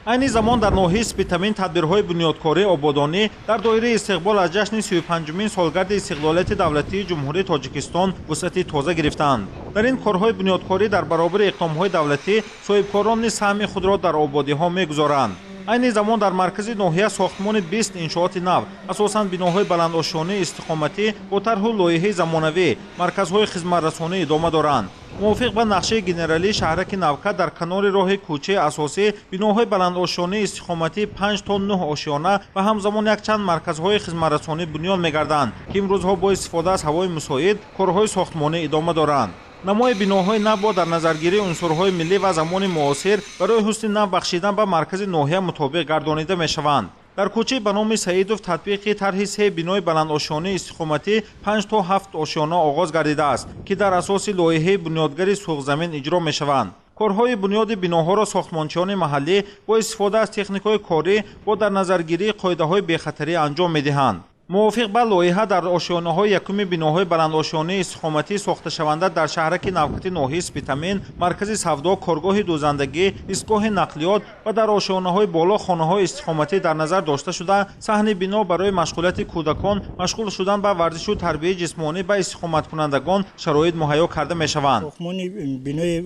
Айни замон дар ноҳияи Спитамен тадбирҳои бунёдкории ободонӣ дар доираи истиқбол аз ҷашни 35-умин солгарди истиқлолияти давлатии Ҷумҳурии Тоҷикистон вусъати тоза гирифтаанд. Дар ин корҳои бунёдкорӣ дар баробари иқдомҳои давлатӣ соҳибкорон низ саҳми худро дар ободиҳо мегузоранд. Айни замон дар маркази ноҳия сохтмони 20 иншооти нав, асосан биноҳои баландошёнаи истиқоматӣ бо тарҳу лоиҳаи замонавӣ, марказҳои хизматрасонӣ идома доранд. Мувофиқ ба нақшаи генералии шаҳраки Навкат, дар канори роҳи кӯчаи асосӣ биноҳои баландошёнаи истиқоматӣ 5 то 9 ошёна ва ҳамзамон якчанд марказҳои хизматрасонӣ бунёд мегарданд, ки имрӯзҳо бо истифода аз ҳавои мусоид корҳои сохтмонӣ идома доранд. Намои биноҳои нав бо дар назаргирии унсурҳои миллӣ ва замони муосир барои ҳусни нав бахшидан ба маркази ноҳия мутобиқ гардонида мешаванд. Дар кӯчаи ба номи Саидов татбиқи тарҳи се бинои баландошёнаи истиқоматӣ 5 то 7 ошёна оғоз гардидааст, ки дар асоси лоиҳаи бунёдгари Суғзамин иҷро мешаванд. Корҳои бунёди биноҳоро сохтмончиёни маҳаллӣ бо истифода аз техникаҳои корӣ бо дар назаргирии қоидаҳои бехатарӣ анҷом медиҳанд. Мувофиқ ба лоиҳа, дар ошёнаҳои якуми биноҳои баландошёнаи истиқоматӣ сохташаванда дар шаҳраки Навкати ноҳияи Спитамен маркази савдо, коргоҳи дӯзандагӣ, истгоҳи нақлиёт ва дар ошёнаҳои боло хонаҳои истиқоматӣ дар назар дошта шуда, саҳни бино барои машғулияти кӯдакон, машғул шудан ба варзишу тарбияи ҷисмонӣ ба истиқоматкунандагон шароит муҳайё карда мешаванд. Сохтмони бинои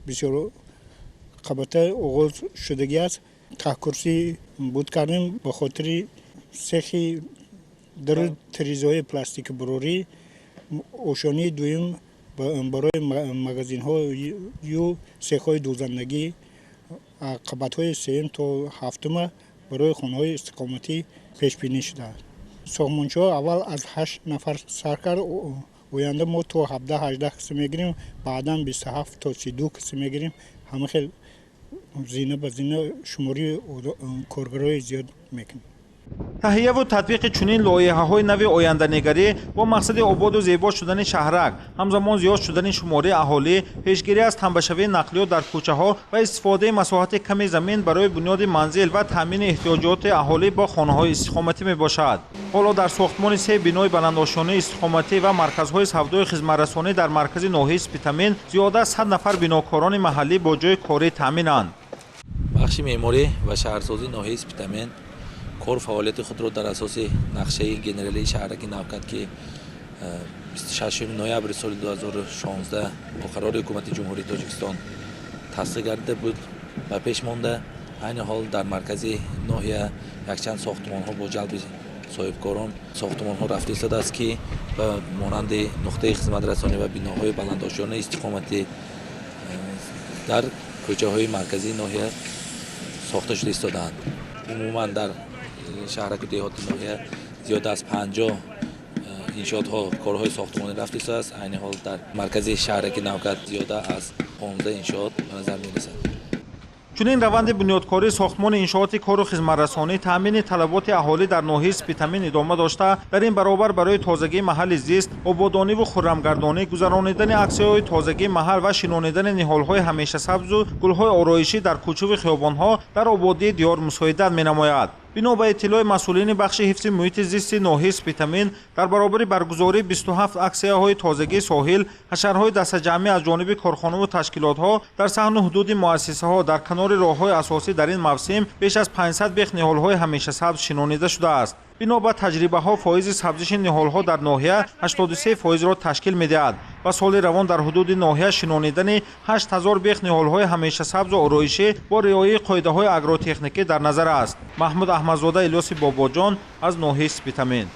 бисёрқабата оғоз шудагӣ аст. Таҳкурсӣ буд кардем ба хотири сехи дару тирезаҳои пластики бурорӣ. Ошёнаи дуюм барои магазинҳою сехҳои дӯзандагӣ, қабатҳои сеюм то ҳафтума барои хонаҳои истиқоматӣ пешбинӣ шудааст. Сохтмончиҳо аввал аз ҳашт нафар сар кард, оянда мо то 17-18 киса мегирем, баъдан 27 то 32 киса мегирем. Ҳама хел зина ба зина шумории коргарои зиёд мекунем. Таҳияву татбиқи чунин лоиҳаҳои нави оянданигарӣ бо мақсади ободу зебо шудани шаҳрак, ҳамзамон зиёд шудани шумораи аҳолӣ, пешгирӣ аз тамбашавии нақлиёт дар кӯчаҳо ва истифодаи масоҳати ками замин барои бунёди манзил ва таъмини эҳтиёҷоти аҳолӣ бо хонаҳои истиқоматӣ мебошад. Ҳоло дар сохтмони се бинои баландошёнаи истиқоматӣ ва марказҳои савдои хизматрасонӣ дар маркази ноҳияи Спитамен зиёда аз 100 нафар бинокорони маҳаллӣ бо ҷойи корӣ таъминанд. Бахши меъморӣ ва шаҳрсозии ноҳияи Спитамен кор фаъолияти худро дар асоси нақшаи генералии шаҳраки Навкат, ки 26 ноябри соли 2016 бо қарори Ҳукумати Ҷумҳурии Тоҷикистон тасдиқ гардида буд, ба пеш монда, айни ҳол дар маркази ноҳия якчанд сохтмонҳо бо ҷалби соҳибкорон сохтмонҳо рафта истодааст, ки ба монанди нуқтаи хизматрасонӣ ва биноҳои баландошёнаи истиқоматӣ дар кӯчаҳои марказии ноҳия сохта шуда истодаанд. Умуман дар шаҳраку деҳоти ноҳия зиёда аз 50 иншоотҳо корҳои сохтмонӣ рафта истодааст. Айни ҳол дар маркази шаҳраки Навкат зиёда аз 15 иншоот ба назар мерасад. Чунин раванди бунёдкории сохтмони иншооти кору хизматрасонӣ, таъмини талаботи аҳолӣ дар ноҳияи Спитамен идома дошта, дар ин баробар барои тозагии маҳалли зист, ободониву хуррамгардонӣ, гузаронидани аксияҳои тозагии маҳал ва шинонидани ниҳолҳои ҳамешасабзу гулҳои ороишӣ дар кӯчаву хиёбонҳо дар ободии диёр мусоидат менамояд. Бино ба иттилои масъулини бахши ҳифзи муҳити зисти ноҳияи Спитамен, дар баробари баргузории 27 аксияҳои тозагии соҳил, ҳашарҳои дастаҷамъӣ аз ҷониби корхонаву ташкилотҳо дар саҳну ҳудуди муассисаҳо, дар канори роҳҳои асосӣ дар ин мавсим беш аз 500 бех ниҳолҳои ҳамешасабз шинонида шудааст. Бино ба таҷрибаҳо, фоизи сабзиши ниҳолҳо дар ноҳия 83 фоизро ташкил медиҳад ва соли равон дар ҳудуди ноҳия шинонидани 8000 бех ниҳолҳои ҳамешасабзу ороишӣ бо риояи қоидаҳои агротехникӣ дар назар аст. Маҳмуд Аҳмадзода, Илёси Бобоҷон аз ноҳияи Спитамен.